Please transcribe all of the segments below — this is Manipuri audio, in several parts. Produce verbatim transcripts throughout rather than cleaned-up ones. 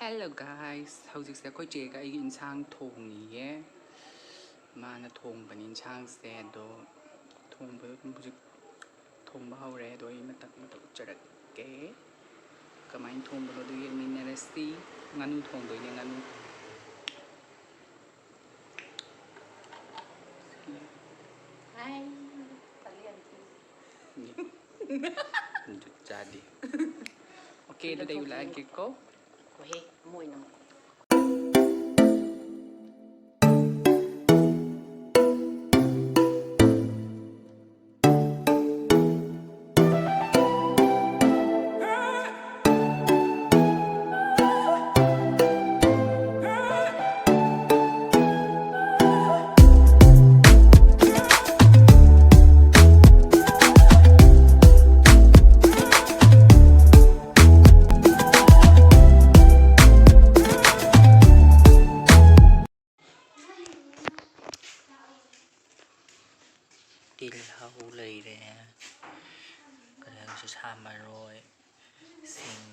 Hello guys, ꯍꯧꯖꯤꯛꯁꯦ ꯑꯩꯈꯣꯏ ꯆꯦꯒ ꯑꯩꯒꯤ ꯏꯟꯁꯥꯡ ꯊꯣꯡꯉꯤꯌꯦ꯫ ꯃꯥꯅ ꯊꯣꯡꯕꯅꯤ ꯏꯟꯁꯥꯡꯁꯦ, ꯑꯗꯣ ꯊꯣꯡꯕ ꯑꯗꯨꯝ ꯍꯧꯖꯤꯛ ꯊꯣꯡꯕ ꯍꯧꯔꯦ꯫ ꯑꯗꯣ ꯑꯩ ꯃꯇꯛ ꯃꯇꯛ ꯎꯠꯆꯔꯛꯀꯦ ꯀꯃꯥꯏꯅ ꯊꯣꯡꯕꯅꯣ, ꯑꯗꯨ ꯌꯦꯡꯃꯤꯟꯅꯔꯁꯤ꯫ ꯉꯥꯅꯨ ꯊꯣꯡꯗꯣꯏꯅꯦ, ꯉꯥꯅꯨ꯫ ꯍꯥꯏ, ꯀꯜꯂꯤ ꯑꯟꯇꯤ꯫ ꯖꯨꯠ ꯆꯥꯗꯦ꯫ ꯑꯣꯀꯦ, ꯑꯗꯨꯗꯤ ꯑꯩ ꯎꯠꯂꯛꯑꯒꯦꯀꯣ꯫ ꯍꯣꯏꯍꯦ, ꯑꯃ ꯑꯣꯏꯅ ꯑꯃꯨꯛ꯫ ꯇꯤꯜꯍꯧ ꯂꯩꯔꯦ, ꯀꯩꯅꯣꯁꯨ ꯁꯥ ꯃꯔꯣꯏ, ꯁꯤꯡ,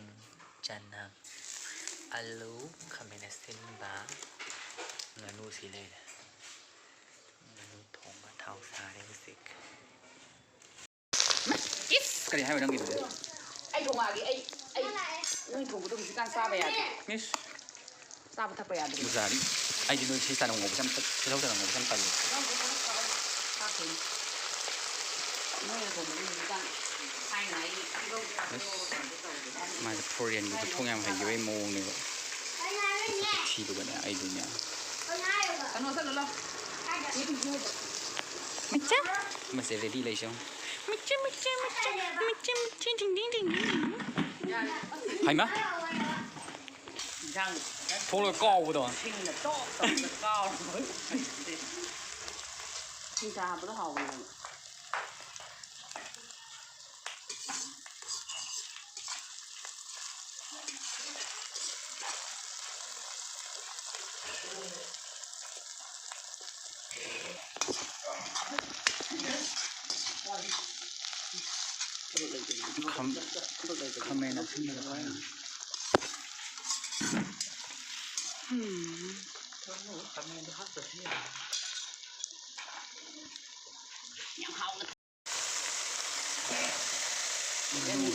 ꯆꯅꯝ, ꯑꯂꯨ, ꯈꯥꯃꯦꯟ ꯑꯁꯤꯟꯕ, ꯉꯥꯅꯨꯁꯤ ꯂꯩꯔꯦ꯫ ꯉꯥꯅꯨ ꯊꯣꯡꯕ ꯊꯥꯎ ꯁꯥꯔꯦ ꯍꯧꯖꯤꯛ꯫ ꯏꯁ! ꯀꯔꯤ ꯍꯥꯏꯕ ꯅꯪꯒꯤꯗꯨꯗꯤ? ꯑꯩ ꯊꯣꯡꯉꯛꯑꯒꯦ, ꯑꯩ, ꯑꯩ, ꯅꯣꯏ ꯊꯣꯡꯕꯗꯣ ꯍꯧꯖꯤꯛꯀꯥꯟ ꯆꯥꯕ ꯌꯥꯗꯦ꯫ ꯏꯁ! ꯆꯥꯕ ꯊꯛꯄ ꯌꯥꯗ꯭ꯔꯦ꯫ ꯕꯨꯖꯥꯔꯤ꯫ ꯑꯩꯗꯤ ꯅꯣꯏ ꯁꯤ ꯆꯅꯝ ꯉꯧꯕꯁꯦ ꯌꯥꯝ ꯇ-, ꯇꯤꯜꯍꯧ ꯆꯅꯝ ꯉꯧꯕꯁꯦ ꯌꯥꯝ ꯇꯜꯂꯦ꯫ ꯆꯥꯛ ꯊꯣꯡꯉꯤ꯫ ꯅꯣꯏꯅ ꯊꯣꯡꯕꯗꯤ ꯍꯧꯖꯤꯛꯀꯥꯟ ꯊꯥꯏꯅꯉꯥꯏꯒꯤ ꯇꯤꯜꯍꯧ ꯆꯥꯕꯗꯣ ꯀꯩꯅꯣ ꯇꯧꯗꯦ꯫ ꯃꯥꯁꯦ ꯐꯣꯔꯦꯟꯒꯤ ꯈꯨꯊꯣꯡ ꯌꯥꯝ ꯍꯩꯈꯤꯕꯒꯤ ꯃꯑꯣꯡꯅꯦꯕ꯫ ꯃꯁꯛ ꯈꯨꯊꯤꯗꯨꯒꯅꯦ ꯑꯩꯗꯤꯅꯦ꯫ ꯀꯩꯅꯣ ꯆꯠꯂꯨ ꯂꯥꯎ꯫ ꯃꯆꯥ꯫ ꯃꯁꯦ ꯔꯦꯗꯤ ꯂꯩꯁꯣ꯫ ꯃꯆꯥ, ꯃꯆꯥ, ꯃꯆꯥ, ꯃꯆꯥ, ꯃꯆꯥ, ꯗꯤꯡ, ꯗꯤꯡ, ꯗꯤꯡ, ꯗꯤꯡ꯫ ꯍꯩꯃꯥ꯫ ꯏꯟꯁꯥꯡ ꯊꯣꯛꯂꯒ ꯀꯥꯎꯕꯗꯣ꯫ ꯁꯤꯡꯅ ꯇꯣꯛ ꯇꯧꯔꯒ ꯀꯥꯎꯔꯕ꯫ ꯁꯤꯡ ꯆꯥ ꯍꯥꯞꯄꯗꯣ ꯍꯥꯎꯕꯅꯦ꯫ ꯈꯝ-, ꯈꯥꯃꯦꯟ ꯑꯁꯤꯟꯕꯗꯣ ꯈꯔ꯫ ꯌꯥꯝ ꯍꯥꯎꯅ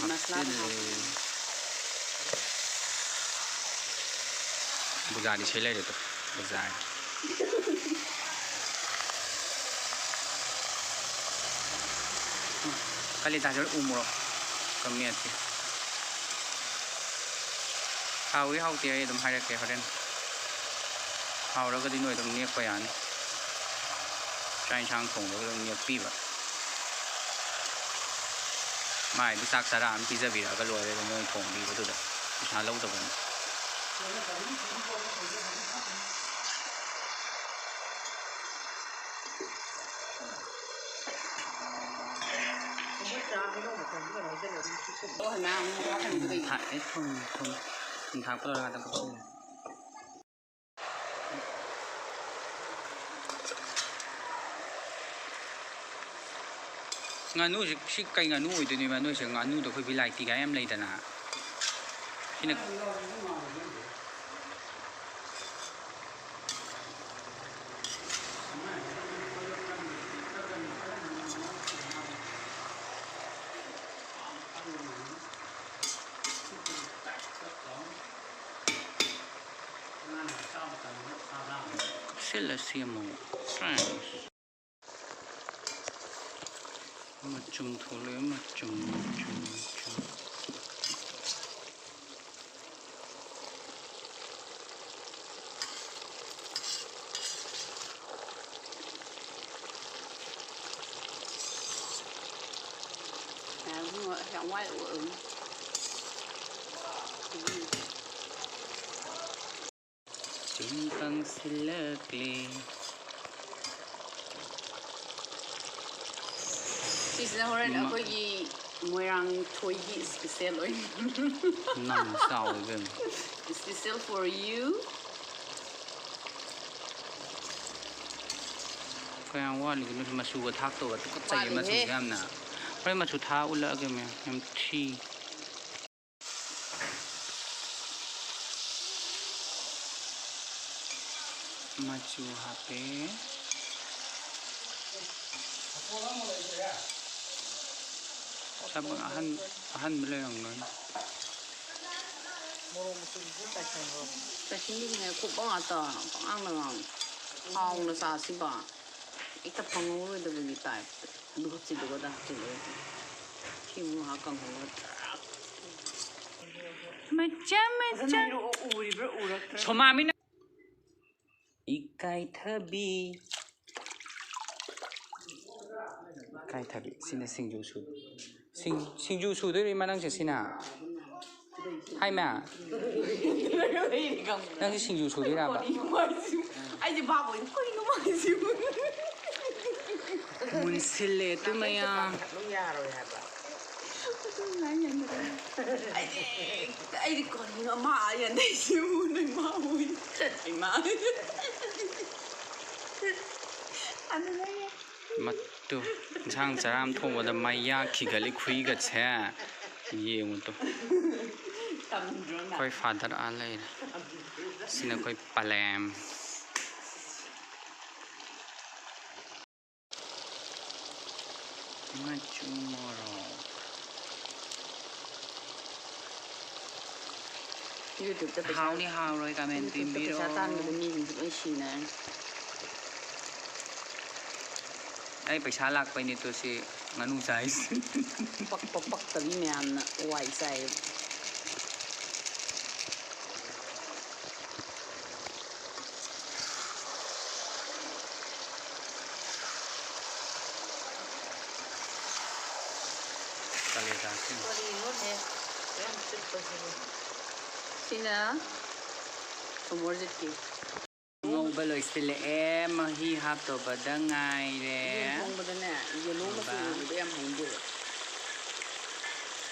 ꯃꯁꯂꯥꯗꯣ ꯍꯥꯞꯄꯦ꯫ ꯕꯨꯖꯥꯗꯤ ꯁꯤ ꯂꯩꯔꯦ ꯇꯨ꯫ ꯕꯨꯖꯥ꯫ ꯀꯥꯂꯦꯖꯥꯁꯦ ꯎ ꯃꯣꯔꯣꯛ ꯀꯪ ꯃꯦꯠꯀꯦ꯫ ꯍꯥꯎꯏ ꯍꯥꯎꯇꯦ ꯑꯩ ꯑꯗꯨꯝ ꯍꯥꯏꯔꯛꯀꯦ ꯍꯣꯔꯦꯟ꯫ ꯍꯥꯎꯔꯒꯗꯤ ꯅꯣꯏ ꯑꯗꯨꯝ ꯅꯦꯛꯄ ꯌꯥꯅꯤ꯫ ꯆꯥꯛ ꯌꯦꯟꯁꯥꯡ ꯊꯣꯡꯕꯒꯤ ꯑꯗꯨꯝ ꯅꯦꯛꯄꯤꯕ꯫ ꯃꯥꯏꯗꯤ ꯆꯥꯛ ꯆꯔꯥ ꯑꯃ ꯄꯤꯖꯕꯤꯔꯛꯑꯒ ꯂꯣꯏꯔꯦ ꯑꯗꯨꯝ ꯃꯣꯏ ꯊꯣꯡꯕꯤꯕꯗꯨꯗ꯫ ꯄꯩꯁꯥ ꯂꯧꯗꯕꯅꯤ꯫ ꯊꯥꯛꯑꯦ ꯊꯨꯝ ꯊꯨꯝ꯫ ꯊꯨꯝ ꯊꯥꯛꯄ ꯂꯣꯏꯔꯀꯥꯟꯗ ꯀꯣꯠꯁꯤꯜꯂꯦ꯫ ꯉꯥꯅꯨꯁꯤ ꯁꯤ ꯀꯩ ꯉꯥꯅꯨ ꯑꯣꯏꯗꯣꯏꯅꯣꯕ? ꯅꯣꯏꯁꯦ ꯉꯥꯅꯨꯗꯣ ꯑꯩꯈꯣꯏ ꯚꯤꯂꯥꯏꯇꯤ ꯀꯥꯏ ꯌꯥꯝ ꯂꯩꯗꯅ꯫ ꯁꯤꯅ ꯀꯨꯞꯁꯤꯜꯂꯁꯤ ꯑꯃꯨꯛ꯫ ꯃꯆꯨꯝ ꯊꯣꯛꯂꯛꯑꯦ, ꯃꯆꯨꯝ, ꯃꯆꯨꯝ, ꯃꯆꯨꯝ꯫ ꯌꯥꯝ ꯋꯥꯏ ꯑꯣꯏ꯫ ꯆꯤꯡ ꯀꯪꯁꯤꯜꯂꯛꯂꯦ꯫ ꯁꯤꯁꯤꯅ ꯍꯣꯔꯦꯟ ꯃ- ꯑꯩꯈꯣꯏꯒꯤ ꯃꯣꯏꯔꯥꯡ ꯊꯣꯏꯒꯤ special ꯑꯣꯏꯅ꯫ ꯅꯪ ꯆꯥꯎ ꯏꯕꯦꯝꯃ꯫ Special for you꯫ ꯀꯌꯥꯝ ꯋꯥꯠꯂꯤꯒꯦ? ꯃꯆꯨꯒ ꯊꯥꯛꯇꯧꯕ ꯇꯨꯀꯠꯆꯩꯌꯦ꯫ ꯋꯥꯠꯂꯤꯍꯦ꯫ ꯃꯆꯨꯁꯦ ꯌꯥꯝꯅ꯫ ꯍꯣꯔꯦꯟ ꯃꯆꯨ ꯊꯥꯛꯑ ꯎꯠꯂꯛꯑꯒꯦ ꯃꯦꯝ꯫ ꯌꯥꯝ ꯊꯤ꯫ ꯃꯆꯨ ꯍꯥꯞꯄꯦ꯫ ꯆꯥꯕ ꯑꯍꯟ-, ꯑꯍꯟꯕ ꯂꯩꯔꯝꯒꯅꯤ꯫ ꯆꯥꯏꯁꯤꯟꯒꯤꯕꯅꯦ, ꯈꯨꯄꯪ ꯉꯥꯛꯇ, ꯄꯪꯉꯥꯡꯗ ꯉꯥꯡꯉꯤ꯫ ꯍꯥꯎꯅ ꯆꯥꯁꯤꯕ꯫ ꯍꯦꯛꯇ ꯐꯪꯍꯧꯔꯣꯏꯗꯕꯒꯤ ꯇꯥꯏꯞꯇ꯫ ꯑꯗꯨ ꯍꯥꯞꯆꯤꯜꯂꯨꯒ ꯑꯗꯥ ꯍꯥꯞꯆꯤꯜꯂꯨꯒ꯫ ꯁꯤ ꯑꯃꯨꯛ ꯉꯥꯏꯍꯥꯛ ꯀꯪꯍꯜꯂꯒ ꯇ꯭ꯔꯥꯛ꯫ ꯃꯆꯥ, ꯃꯆꯥ꯫ ꯁꯣꯃꯥꯃꯤꯅ ꯏꯀꯥꯏꯊꯕꯤ꯫ ꯏꯀꯥꯏꯊꯕꯤ꯫ ꯁꯤꯅ ꯁꯤꯡꯖꯨ ꯁꯨ-, ꯁꯤꯡ-, ꯁꯤꯡꯖꯨ ꯁꯨꯗꯣꯏꯔꯣ, ꯏꯃꯥ, ꯅꯪꯁꯦ ꯁꯤꯅ? ꯍꯥꯏ, ꯃꯥ꯫ ꯅꯪꯁꯦ ꯁꯤꯡꯖꯨ ꯁꯨꯗꯣꯏꯔꯕ? ꯑꯩꯗꯤ ꯚꯥꯞ ꯑꯣꯏꯗꯦ꯫ ꯀꯩꯅꯣ ꯃꯥ ꯍꯥꯏꯁꯤꯕꯨ? ꯃꯨꯟꯁꯤꯜꯂꯦ, ꯑꯗꯨ ꯃꯌꯥꯝ꯫ ꯑꯗꯨꯝ ꯌꯥꯔꯣꯏ ꯍꯥꯏꯕ꯫ ꯑꯩꯗꯤ, ꯑꯩꯗꯤ ꯀꯔꯤꯅꯣ ꯃꯥ ꯌꯥꯅꯩꯁꯤꯕꯨ? ꯅꯣꯏ ꯃꯥ ꯍꯣꯏ꯫ ꯏꯃꯥ꯫ ꯑꯗꯨꯅ ꯃꯇꯨ, ꯏꯟꯁꯥꯡ ꯆꯔꯥ ꯑꯃ ꯊꯣꯡꯕꯗ ꯃꯩꯌꯥ ꯈꯤꯒꯠꯂꯤ ꯈꯨꯏꯒꯠꯁꯦ꯫ ꯌꯦꯡꯉꯨ ꯇꯨ꯫ ꯇꯝꯗ꯭ꯔꯣ ꯅꯪ? ꯑꯩꯈꯣꯏ ꯐꯥꯗꯔ ꯑꯥ ꯂꯩꯔꯦ꯫ ꯁꯤꯅ ꯑꯩꯈꯣꯏ ꯄꯂꯦꯝ꯫ ꯃꯆꯨ ꯃꯣꯔꯣꯛ꯫ YouTube-ꯇ ꯄꯩꯁꯥ, ꯍꯥꯎꯅꯤ ꯍꯥꯎꯔꯣꯏ comment YouTube-ꯇ ꯄꯩꯁꯥ ꯄꯤꯕꯤꯔꯣ꯫ ꯇꯥꯟꯕꯗ ꯃꯤꯁꯤꯡꯁꯦ ꯂꯣꯏ ꯁꯤꯅꯔꯅꯤ꯫ ꯑꯩ ꯄꯩꯁꯥ ꯂꯥꯛꯄꯩꯅꯦ ꯇꯨ ꯁꯤ ꯉꯥꯅꯨ ꯆꯥꯏꯁꯦ꯫ ꯄꯛꯄ ꯄꯛꯇꯕꯤ ꯃꯌꯥꯝꯅ ꯋꯥꯏ ꯆꯥꯏꯌꯦꯕ꯫ ꯀꯂꯦꯖꯥꯁꯤ꯫ ꯀꯔꯤꯅꯣꯅꯦ? ꯌꯥꯝ ꯆꯤꯛꯄꯁꯤꯕꯨ꯫ ꯁꯤꯅ ꯁꯣꯃꯣꯔꯖꯤꯠꯀꯤ꯫ ꯉꯧꯕ ꯂꯣꯏꯁꯤꯜꯂꯛꯑꯦ, ꯃꯍꯤ ꯍꯥꯞꯇꯧꯕꯗ ꯉꯥꯏꯔꯦ꯫ ꯌꯦꯟ ꯊꯣꯡꯕꯗꯅꯦ, ꯌꯦꯜꯂꯣ ꯃꯆꯨ ꯉꯧꯕ꯫ ꯑꯣꯏꯕꯗꯣ ꯌꯥꯝ ꯍꯩꯅꯗꯦꯕ꯫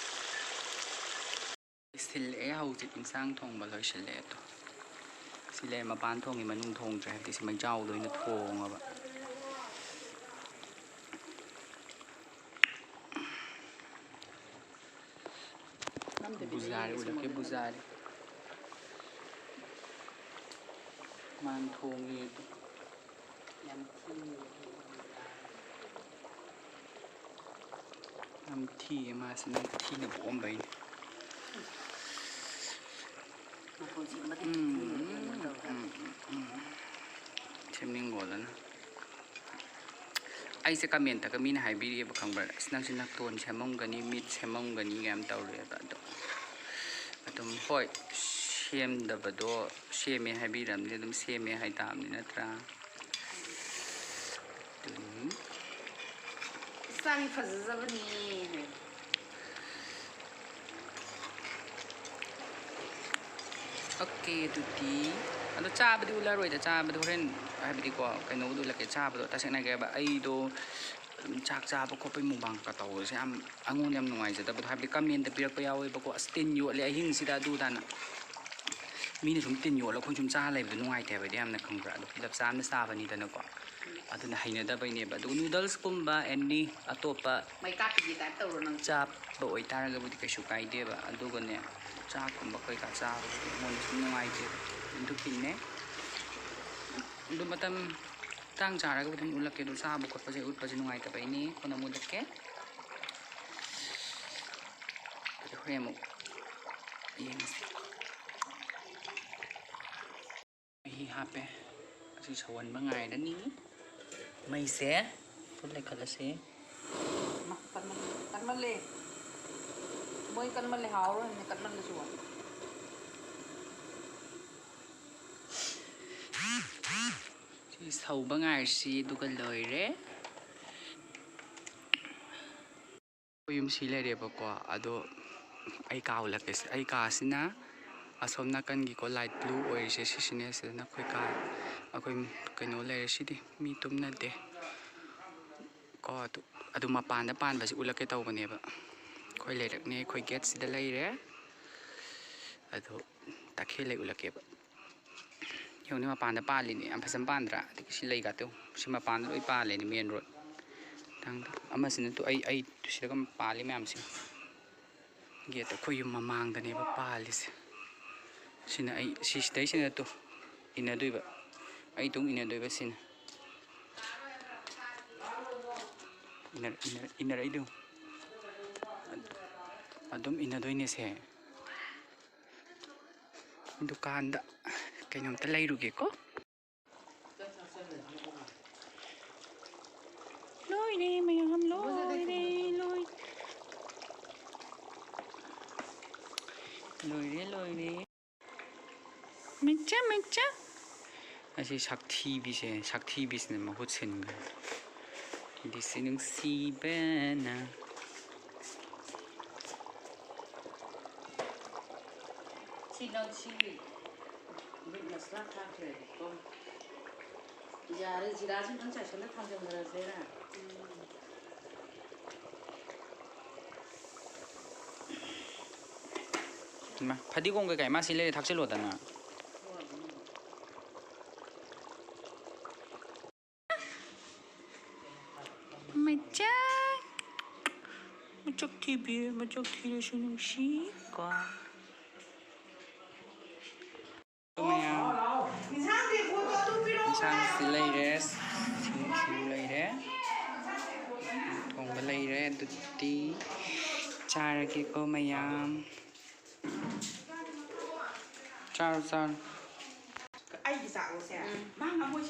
ꯂꯣꯏꯁꯤꯜꯂꯛꯑꯦ ꯍꯧꯖꯤꯛ, ꯏꯟꯁꯥꯡ ꯊꯣꯡꯕ ꯂꯣꯏꯁꯤꯜꯂꯛꯑꯦ꯫ ꯑꯗꯣ ꯁꯤ ꯂꯩꯔꯦ, ꯃꯄꯥꯟ ꯊꯣꯡꯉꯤ, ꯃꯅꯨꯡ ꯊꯣꯡꯗ꯭ꯔꯦ, ꯍꯥꯏꯕꯗꯤ ꯁꯤ ꯃꯩꯖꯥꯎꯗ ꯑꯣꯏꯅ ꯊꯣꯡꯉꯕ꯫ ꯕꯨꯖꯥꯔꯤ ꯎꯠꯂꯛꯀꯦ, ꯕꯨꯖꯥꯔꯤ꯫ ꯃꯥꯅ ꯊꯣꯡꯉꯦ ꯑꯗꯨ꯫ ꯌꯥꯝ ꯊꯤꯌꯦ꯫ ꯌꯥꯝ ꯊꯤꯌꯦ ꯃꯥꯁꯦ, ꯅꯪ ꯊꯤꯅ ꯄꯣꯛꯑꯝꯕꯩꯅꯦ꯫ ꯃꯈꯣꯟꯁꯤ ꯃꯇꯤꯛ ꯎꯝ, ꯊꯤꯅ ꯀꯩꯅꯣ ꯇꯧꯔꯦ꯫ ꯎꯝ, ꯎꯝ, ꯎꯝ꯫ ꯁꯦꯝꯅꯤꯡꯒꯣꯗꯅ꯫ ꯑꯩꯁꯦ ꯀꯃꯦꯟꯇꯒ ꯃꯤꯅ ꯍꯥꯏꯕꯤꯔꯛꯑꯦꯕ, ꯈꯪꯕ꯭ꯔꯥ? "ꯑꯁ, ꯅꯪꯁꯦ ꯅꯥꯇꯣꯟ ꯁꯦꯝꯃꯝꯒꯅꯤ, ꯃꯤꯠ ꯁꯦꯝꯃꯝꯒꯅꯤ" ꯀꯥꯏꯅ ꯇꯧꯔꯛꯑꯦꯕ꯫ ꯑꯗꯣ ꯑꯗꯨꯝ, ꯍꯣꯏ, ꯁꯦꯝꯗꯕꯗꯣ ꯁꯦꯝꯃꯦ ꯍꯥꯏꯕꯤꯔꯝꯅꯤ, ꯑꯗꯨꯝ ꯁꯦꯝꯃꯦ ꯍꯥꯏꯇꯥꯕꯅꯤ, ꯅꯠꯇ꯭ꯔꯥ? ꯑꯗꯨꯅꯤ꯫ ꯏꯆꯥꯒꯤ ꯐꯖꯖꯕꯅꯤ꯫ ꯑꯣꯀꯦ, ꯑꯗꯨꯗꯤ ꯑꯗꯣ ꯆꯥꯕꯗꯤ ꯎꯠꯂꯔꯣꯏꯗ, ꯆꯥꯕꯗꯤ ꯍꯣꯔꯦꯟ, ꯍꯥꯏꯕꯗꯤꯀꯣ, ꯀꯩꯅꯣꯕꯨꯗꯤ ꯎꯠꯂꯛꯀꯦ, ꯆꯥꯕꯗꯣ ꯇꯁꯦꯡꯅ ꯍꯥꯏꯒꯦꯕ, ꯑꯩꯗꯣ ꯑꯗꯨꯝ ꯆꯥꯛ ꯆꯥꯕ ꯈꯣꯠꯄꯩ ꯃꯨꯛꯕꯥꯡꯒ ꯇꯧꯕꯁꯦ ꯌꯥꯝ, ꯑꯩꯉꯣꯟꯗ ꯌꯥꯝ ꯅꯨꯡꯉꯥꯏꯖꯗꯕꯗꯣ, ꯍꯥꯏꯕꯗꯤ ꯀꯃꯦꯟꯇ ꯄꯤꯔꯛꯄ ꯌꯥꯎꯋꯦꯕꯀꯣ, "ꯑꯁ, ꯇꯤꯟ ꯌꯣꯠꯂꯦ ꯑꯍꯤꯡꯁꯤꯗ" ꯑꯗꯨ ꯑꯗꯥꯅ꯫ ꯃꯤꯅ ꯁꯨꯝ ꯇꯤꯟ ꯌꯣꯠꯂ ꯑꯩꯈꯣꯏ ꯁꯨꯝ ꯆꯥ ꯂꯩꯕꯗꯣ ꯅꯨꯡꯉꯥꯏꯇꯦ ꯍꯥꯏꯕꯗꯤ ꯌꯥꯝꯅ, ꯈꯪꯕ꯭ꯔꯥ? ꯑꯗꯣ ꯄꯨꯂꯞ ꯆꯥꯝꯅ ꯆꯥꯕꯅꯤꯗꯅꯀꯣ, ꯑꯗꯨꯅ ꯍꯩꯅꯗꯕꯩꯅꯦꯕ꯫ ꯑꯗꯨꯒ ꯅꯨꯗꯜꯁꯀꯨꯝꯕ ꯑꯦꯅꯤ ꯑꯇꯣꯞꯄ ꯃꯩ ꯀꯥꯞꯄꯤꯒꯦ ꯇꯥꯏꯞ ꯇꯧꯔꯣ ꯅꯪ꯫ ꯆꯥꯕ ꯑꯣꯏꯇꯥꯔꯒꯕꯨꯗꯤ ꯀꯩꯁꯨ ꯀꯥꯏꯗꯦꯕ, ꯑꯗꯨꯒꯅꯦ, ꯆꯥꯛꯀꯨꯝꯕ ꯀꯩꯀꯥ ꯆꯥꯕꯗꯨꯗꯤ ꯑꯩꯉꯣꯟꯗ ꯁꯨꯝ ꯅꯨꯡꯉꯥꯏꯇꯦꯕ꯫ ꯑꯗꯨꯒꯤꯅꯦ꯫ ꯑꯗꯨ ꯃꯇꯝ ꯇꯥꯡ ꯆꯥꯔꯒꯕꯨꯗꯤ ꯑꯗꯨꯝ ꯎꯠꯂꯛꯀꯦ, ꯑꯗꯣ ꯆꯥꯕ ꯈꯣꯠꯄꯁꯦ ꯎꯠꯄꯁꯦ ꯅꯨꯡꯉꯥꯏꯇꯕꯩꯅꯦ, ꯀꯣꯟꯅ ꯑꯃꯨꯛ ꯎꯠꯂꯛꯀꯦ꯫ ꯑꯗꯨ ꯍꯣꯔꯦꯟ ꯑꯃꯨꯛ ꯌꯦꯡꯉꯁꯤ꯫ ꯃꯍꯤ ꯍꯥꯞꯄꯦ꯫ ꯑꯁꯤ ꯁꯧꯍꯟꯕ ꯉꯥꯏꯔꯅꯤ꯫ ꯃꯩꯁꯦ ꯐꯨꯜ ꯂꯩꯈꯠꯂꯁꯤ꯫ ꯃꯥ, ꯀꯟꯃꯜꯂꯦ, ꯀꯟꯃꯜꯂꯦ꯫ ꯃꯣꯏ ꯀꯟꯃꯜꯂꯦ, ꯍꯥꯎꯔꯣꯏ ꯍꯥꯏꯕꯅꯤ ꯀꯟꯃꯜꯂꯁꯨ꯫ ꯁꯤ ꯁꯧꯕ ꯉꯥꯏꯔꯁꯤ, ꯑꯗꯨꯒ ꯂꯣꯏꯔꯦ꯫ ꯑꯩꯈꯣꯏ ꯌꯨꯝ ꯁꯤ ꯂꯩꯔꯦꯕꯀꯣ, ꯑꯗꯣ ꯑꯩ ꯀꯥ ꯎꯠꯂꯛꯀꯦꯁꯦ꯫ ꯑꯩ ꯀꯥꯁꯤꯅ ꯑꯁꯣꯝ ꯅꯥꯀꯟꯒꯤꯀꯣ, light blue ꯑꯣꯏꯔꯤꯁꯦ, ꯁꯤꯁꯤꯅꯦ꯫ ꯁꯤꯗꯅ ꯑꯩꯈꯣꯏ ꯀꯥ, ꯑꯩꯈꯣꯏ ꯀꯩꯅꯣ ꯂꯩꯔꯦ꯫ ꯁꯤꯗꯤ ꯃꯤ ꯇꯨꯝꯅꯗꯦ ꯀꯣ꯫ ꯑꯗꯨ, ꯑꯗꯨ ꯃꯄꯥꯟꯗ ꯄꯥꯟꯕꯁꯦ ꯎꯠꯂꯛꯀꯦ ꯇꯧꯕꯅꯦꯕ꯫ ꯑꯩꯈꯣꯏ ꯂꯩꯔꯛꯅꯦ, ꯑꯩꯈꯣꯏ ꯒꯦꯠꯁꯤꯗ ꯂꯩꯔꯦ꯫ ꯑꯗꯣ ꯇꯈꯦꯜ ꯂꯩ ꯎꯠꯂꯛꯀꯦꯕ꯫ ꯌꯦꯡꯉꯨꯅꯦ, ꯃꯄꯥꯟꯗ ꯄꯥꯜꯂꯤꯅꯦ, ꯌꯥꯝ ꯐꯖꯅ ꯄꯥꯟꯗ꯭ꯔꯥ? ꯑꯗꯒꯤ ꯁꯤ ꯂꯩꯒꯥꯇꯣ, ꯁꯤ ꯃꯄꯥꯟꯗ ꯂꯣꯏ ꯄꯥꯜꯂꯦꯅꯦ, main road ꯃꯊꯪꯗ꯫ ꯑꯃꯁꯤꯅ ꯇꯨ, ꯑꯩ, ꯑꯩ ꯁꯤꯗꯒ ꯄꯥꯜꯂꯤ ꯃꯌꯥꯝꯁꯦ꯫ ꯒꯦꯠꯇ ꯑꯩꯈꯣꯏ ꯌꯨꯝ ꯃꯃꯥꯡꯗꯅꯦꯕ ꯄꯥꯜꯂꯤꯁꯦ꯫ ꯁꯤꯅ ꯑꯩ, ꯁꯤ ꯁꯤꯗꯩꯁꯤꯅ ꯇꯨ, ꯏꯟꯅꯗꯣꯏꯕ, ꯑꯩ ꯇꯨꯡ ꯏꯟꯅꯗꯣꯏꯕ ꯁꯤꯅ꯫ ꯏꯟꯅꯔ-, ꯏꯟꯅꯔ-, ꯏꯟꯅꯔꯛꯏꯗꯨ꯫ ꯑꯗꯨꯝ ꯏꯟꯅꯗꯣꯏꯅꯦꯁꯦ꯫ ꯗꯨꯀꯥꯟꯗ ꯀꯩꯅꯣꯝꯇ ꯂꯩꯔꯨꯒꯦꯀꯣ꯫ ꯂꯣꯏꯔꯦ ꯃꯌꯥꯝ, ꯂꯣꯏꯔꯦ, ꯂꯣꯏꯔꯦ꯫ ꯂꯣꯏꯔꯦ, ꯂꯣꯏꯔꯦ꯫ ꯃꯆꯥ, ꯃꯆꯥ꯫ ꯑꯁꯤ ꯁꯛꯊꯤꯕꯤꯁꯦ, ꯁꯛꯊꯤꯕꯤꯁꯤꯅ ꯃꯍꯨꯠ ꯁꯤꯟꯈ꯭ꯔꯦ꯫ ꯑꯗꯨꯁꯨ ꯅꯨꯡꯁꯤꯕꯅ꯫ ꯁꯤ ꯅꯪ ꯁꯤ ꯃꯤꯠ ꯃꯁꯂꯥ ꯊꯥꯛꯈ꯭ꯔꯦꯕꯀꯣ꯫ ꯌꯥꯔꯦ, ꯖꯤꯔꯥꯁꯤ ꯅꯪ ꯆꯥꯏꯁꯜꯂ ꯊꯥꯡꯖꯟꯈ꯭ꯔꯁꯦꯔꯥ? ꯏꯃꯥ, ꯐꯗꯤꯒꯣꯝ ꯀꯩꯀꯥ ꯏꯃꯥ ꯁꯤ ꯂꯩꯔꯦ, ꯊꯥꯛꯆꯤꯜꯂꯣꯗꯅ꯫ ꯃꯆꯥ, ꯃꯆꯛ ꯊꯤꯕꯤ, ꯃꯆꯛ ꯊꯤꯔꯁꯨ ꯅꯨꯡꯁꯤ ꯀꯣ꯫ ꯃꯌꯥꯝ, ꯏꯟꯁꯥꯡꯁꯤ ꯂꯩꯔꯦ, ꯁꯤꯡꯖꯨ ꯂꯩꯔꯦ, ꯊꯣꯡꯕ ꯂꯩꯔꯦ꯫ ꯑꯗꯨꯗꯤ ꯆꯥꯔꯒꯦꯀꯣ ꯃꯌꯥꯝ꯫ ꯆꯥꯔꯣ, ꯆꯥꯔꯣ꯫ ꯑꯩꯒꯤ ꯆꯥꯛꯂꯣꯁꯦ? ꯎꯝ꯫ ꯃꯥ ꯉꯥꯃꯣꯏ